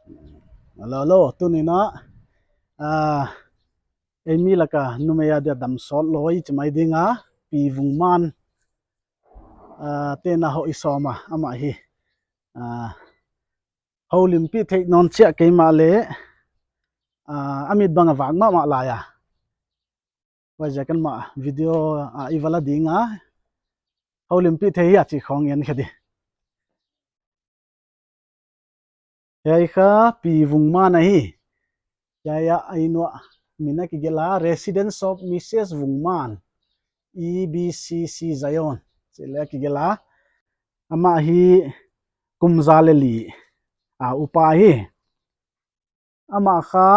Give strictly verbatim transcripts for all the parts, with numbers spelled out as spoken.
Hello, hello, tuni'n a, ah, ei mi laka numei a dia damsawt lawi chi mai ding a, Pi Vungman, ah, te'n a hoih i sawm a, amah hi, ah, houlimpih theih nawn chiah kei mahleh, ah, a mit bang a vak mahmah lai a. Huaiziak in mah video a i va la ding a, houlimpih thei hi a chih khong en kha di. Hiai kha Pi Vungman ahi. Hiai a inn uah min a kigelh a, Residence of Missus Vungman, E B C C Zion, chih leh a kigelh a. Amah hi kum za leh li a upa hi. Amah kha,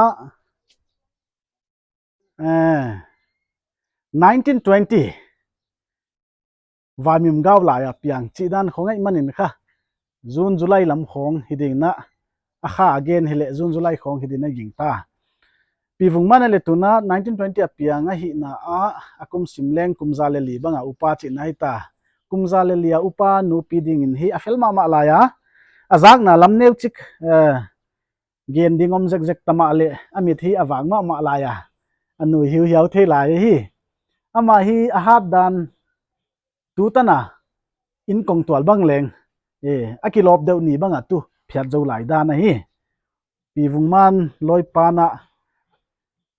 eh, nineteen twenty, vaimim gau lai a piang chih dan khong ahihmanin kha, June July lam khong hi ding in a, a kha a gen hileh June July khong hi ding in a gingta. Pi Vungman leh tuin a nineteen twenty a piang ahihna a, a kum sim leng kum za leh li bang a upa chihna hita. Kum za leh li a upa nupi dingin hi a fel mahmah lai a. A zakna lam neuchik, eh, gen ding om zekzek ta mahleh, a mit hi a vak mahmah lai a, a nui hiuhiau thei lai hi. Amah hi a hat dan tu tan a, inn kongtual bang leng, eh, a kilawp deuh ni bang a tu phiat zou lai dan ahi. Pi Vungman lawipa'n a,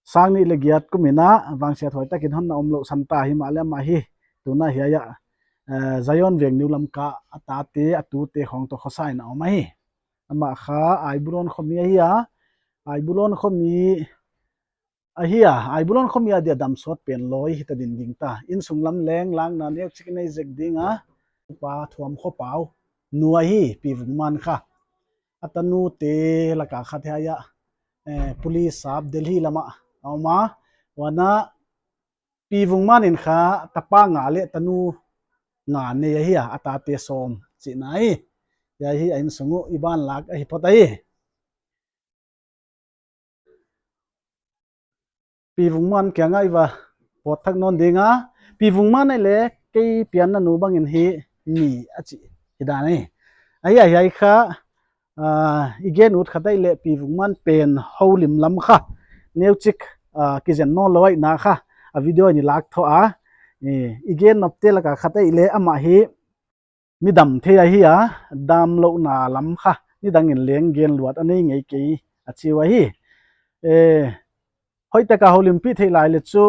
sang nih leh giat kum in a, vangsiathuai takin hon na omlouh san ta himahleh amah hi, tuin a hiai a, eh, Zion Veng New Lamka a tate, a tute khong toh khosa in a om ahi. Amah kha Aibulon khomi ahi a, Aibulon khomi ahi a, Aibulon khomi a dia damsawt pen lawi hita ding gingta. Innsung lam leng lakna neuchik nei zek ding a, Pa Thuam Kho Pau nu ahi, Pi Vungman kha. A tanute laka khat hiai a, eh, police sap Delhi lam a om a, huan a Pi Vungman in kha tapa nga leh tanu nga nei ahi a, a tate sawm chihna hi. Hiai hi a innsung uh i ban lak ahi phot ahi. Pi Vungman kiang a i va pawt thak nawn ding a. Pi Vungman leh kei pianna nu bangin hi ni a chih hi dan ahi. Ahi a, hiai kha, ah, i gen ut khat ahihleh Pi Vungman pen houlim lam kha neuchik, ah, kizen nawn lou ahihna kha a video in i lak thoh a. Eh, i gen nopte laka khat ahihleh amah hi midam thei ahi a, damlouhna lam kha nidangin leng gen luat a nei ngei kei a chi uh ahi. Eh, hoihtak a houlimpih theih lai leh chu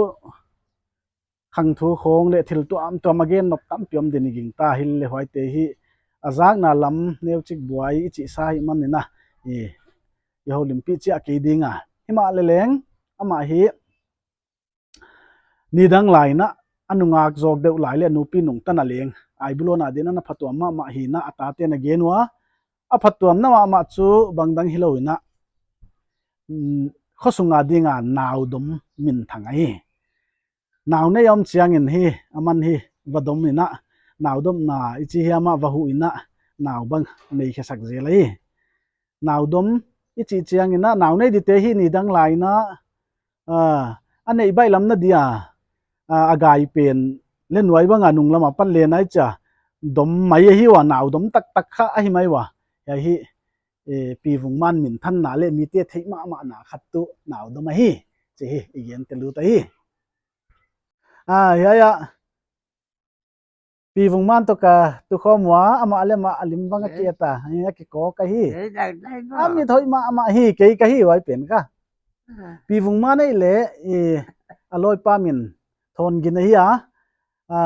khangthu khong leh thil tuamtuam a gen nop tampi om ding i gingta, hileleh huaite hi a zakna lam neuchik buai i chihsa ahihmanin a, i, i houlimpih chiah kei ding a. Himahleh leng amah hi nidang lai in a, a nungak zawk deuh lai leh a nupi nungta in a leng Aibulon a ding in a phatuam mahmah hi'n a, a tate'n a gen ua. A phatuamna mahmah chu bangdang hilou in a, mm, khosung a ding a naudom minthang ahi. Nau nei om chiangin hi, aman hi vadom in a, naudomna i chi hiam a vahuh in a, nau bang nei khe sak zel ahi. Naudom i chih chiangin a, nau nei dite hi nidang lai in a, ah, a neih baihlamna dia, ah, a gai pen leh nuai bang a nunglam a pan leng nai chia dom mai ahi ua, naudom taktak kha ahi mai ua. Hiai hi, eh, Pi Vungman minthanna leh mite theih mahmahna khat tuh naudom ahi chih hi i gen tel ut ahi. Ah, hiai a Pi Vungman toh ka tukhawm ua, amah leh amah a lim bang a ki-et a, a kikawk ahi. A mit hoih mahmah hi, kei ka hi huai pen kha. Pi Vungman ahihleh, i, a lawipa min Thawngin ahi a, a,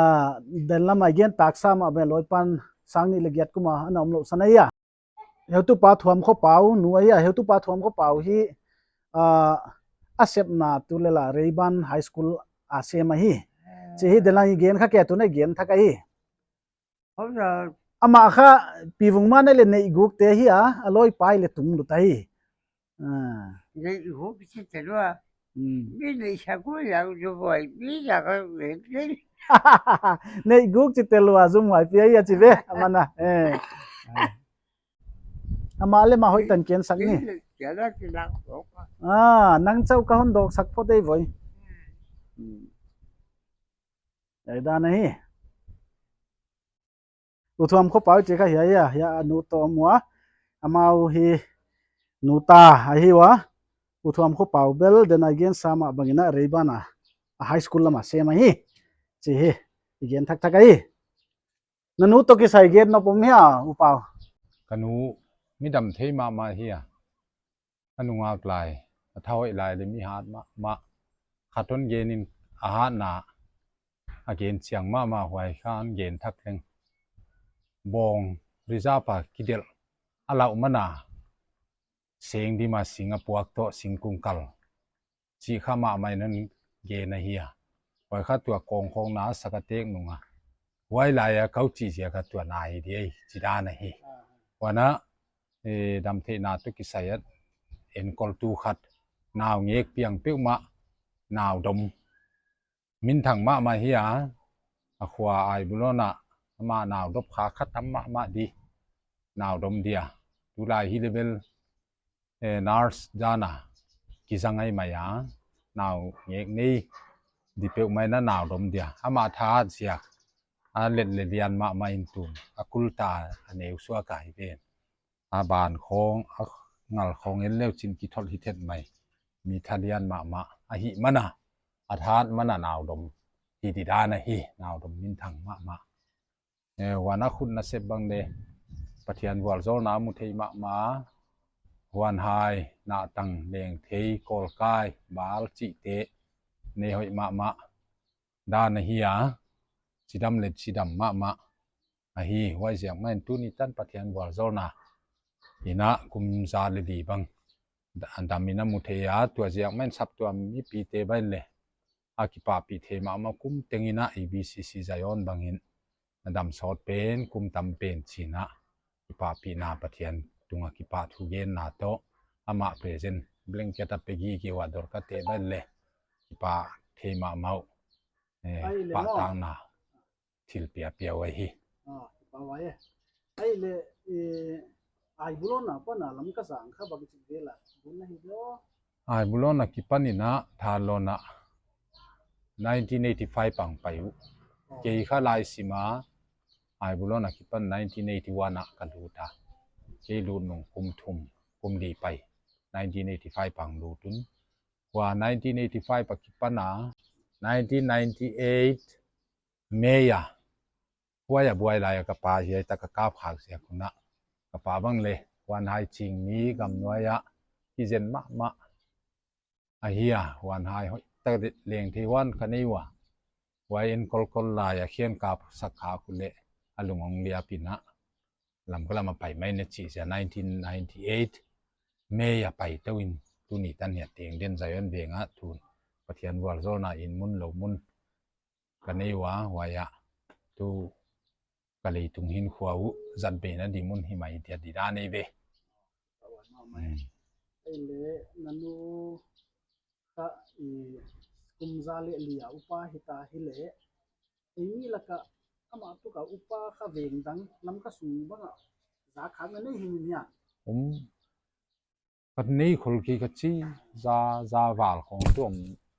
den lam a i gen taksa mah bang lawipa'n sang nih leh giat kum a ana omlouh san ahi a. Heutupa Thuam Kho Pau nu ahi a, heutupa Thuam Kho Pau hi, ah, a sepna tu leh la Rayburn High School a sem ahi. Chih hi den lai gen kha kei, tun a gen thak ahi. Amah kha Pi Vungman leh neih guk te hi a, a lawipa leh tunglut ahi. Ah. Neih guk chi te lua. Hmm. Mi neih saguk lak zumhuai pi lak a len len. Neih guk chi te lua zumhuai pi ahi a chi ve, amah na. Eh. Amah leh amah hoih tan ken sak ni. Ken leh ken lak ken lak dok a. Ah, nang chauh ka hon dok sak phot ei voi. Hmm. Ei dan ahi. U Thuam Kho Pau chih kha hiai a, hiai a nu toh om ua. Amau hi nu ta ahi ua, U Thuam Khua Pau bel, den a gen sa mah bangin a Reiban a, a high school lam a sem ahi, chi hi, i gen thakthak ahi. Na nu toh kisai gen nop om hia, U Pau? Ka nu mi dam thei mahmah hi a. A nungak lai, a thahoih lai leh mi hat mahmah. Khat hon gen in a hatna, a gen chiang mahmah, huai kha hon gen thak leng. Bawng reserve a kidelh a lauh man a, seng dim a sing a puak toh singkung kal, chih kha mahmah in hon gen ahi a. Huai kha tua kawng khawng na sak a tek nung a, huai lai a ka ut chih ziak a tua na hi di ei, chi dan ahi. Huan a, eh, damtheihna toh kisai a enkol tu khat, nau ngek piang peuhmah, nau dom minthang mahmah hi a. A khua Aibulon a, amah nau dop kha kha tam mahmah di, nau dom dia. Tulai hi leh bel, eh, nurse dan a kizang ahi mai a, nau ngek nei di peuhmah in a nau dom dia. Amah tha ziak a let leh lian mahmah in tun a kul ta, a neu suak ahi ven. A ban khawng, a ngal khawng en leu chin kithol hi thet mai. Mi tha lian mahmah ahih man a, a that man a nau dom hi di dan ahi, nau dom minthang mahmah. Eh, huan a khut nasep bang leh Pathian vualzawlna mu thei mahmah. Huan hai, nahtang, lengthei, kawlkai, bal chihte nei hoih mahmah dan ahi a. Chidam leh chidam mahmah ahi. Huai ziak mah in tuni tan Pathian vualzawlna in a kum za leh li bang da-, dam in a mu thei a. Tua ziak mah in saptuam mipite bang leh a kipahpih thei mahmah, kum teng in a E B C C Zion bangin a dam sawt pen, kum tam pen chi in a kipahpihna, Pathian tung a kipahthu genna toh, amah present blanket a pe gige ua dor ka te bang leh kipah thei mahmah uh. Eh, Ai le maw. Pahtakna thil piapia uh ahi. Ah, kipak huai e. Ai le, eh, Aibulon a pan a Lamka zang kha bang chik vel a bun na hi dio. Aibulon a kipan in a Thanlon a nineteen eighty-five pang pai uh. Oh. Kei kha lai sim a Aibulon a kipan nineteen eighty-one a ka lut a. Kei lut nung kum thum, kum li pai. Nineteen eighty-five pang lut un. Huan nineteen eighty-five a kipan a, nineteen ninety-eight May a, huai a buai lai a ka pa hiai tak a kap khak ziak un a, ka pa bang leh huan hai ching mi gam nuai a kizen mahmah ahi a, huan hai hoih tak lengthei huan ka nei ua. Huai enkol kol lai a khian kap sak khak uh leh a lung hong liap in a, Lamka lam a pai mai na chi ziak a nineteen ninety-eight May a pai tou in tuni tan hiai teng den Zion veng a tun Pathian vualzawlna in mun lou mun ka nei ua, huai a tu ka leitung hinkhua uh zat beina di mun hi mai dia di dan ei ve. Hmm. Ei le, na nu kha i kum za leh li a upa hita hi leh, ei mi lak a amah tuk a upa kha veng dang Lamka sung bang a za khak na nei hi ni nia. Um, ka nei khol kei ka chi, za, za val khawng tuam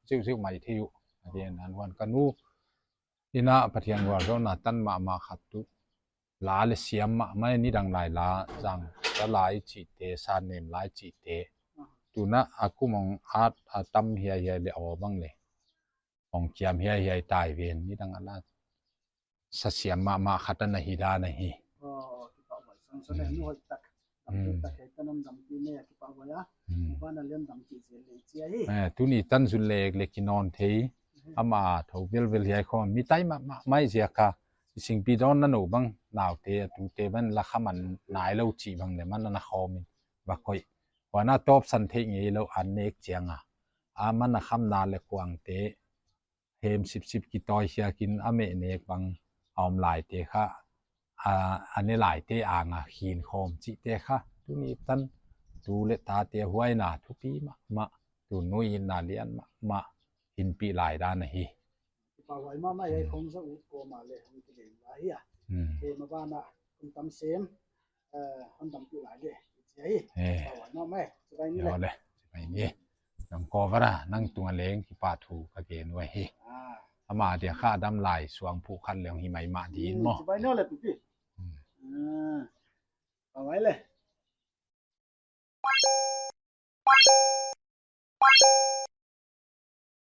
zeuhzeuh mai thei uh. A di'n an huan ka nu in a Pathian vualzawlna tan mahmah khat tu la leh siam mahmah, nidang lai la, zang ta lai chihte, san nem lai chihte. Tun a a kum hong at a tam hiaihiai leh aw bang leh hong kiam hiaihiai tai ven, nidang a la sa siam mahmah khat ana hi dan ahi. Oh, kipak huai. Sang sa leh nu hoih tak. Dam hoih tak hei ka non dam pi ne a kipak huai a. Hmm. Ban a lian dam pi zel leh chi ahi. Eh, tuni tan zun leh ek leh ki non thei. Hmm. Ama tho velvel hiai khawng mi tai mahmah mai ziak a. Singpi dawn na nou bang naute, a tute bang la kham an nai lou chih bang leh man ana khawm in va koih. Huan a tawpsan theih ngei lou an nek chiang a, a man a khamna leh kuangte hem sipsip kitawi hiakin a meh nek bang a om laite kha, a, a ne laite ang a khin khawm chihte kha tuni tan tu leh tate huaina thupi mahmah, tu nuihna lian mahmah hinpih lai dan ahi. Kipak huai mahmah, ei khawng za ut kawm a leh hong kileng lai hi a. Hmm. Ei ma ban a kum tam sem, eh, hon dam pi lai leh chi ahi. Eh. Kipak huai mahmah, chibai ni leh. Yo leh, chibai ni. Nang ko vara, nang tung a leng kipahthu ka gen uhi. Ah. Ama dia kha dam lai suang phu khat leng hi mai mah din maw. Hmm, chibai ni leh pipi. Hmm. Ah. Kipak huai leh.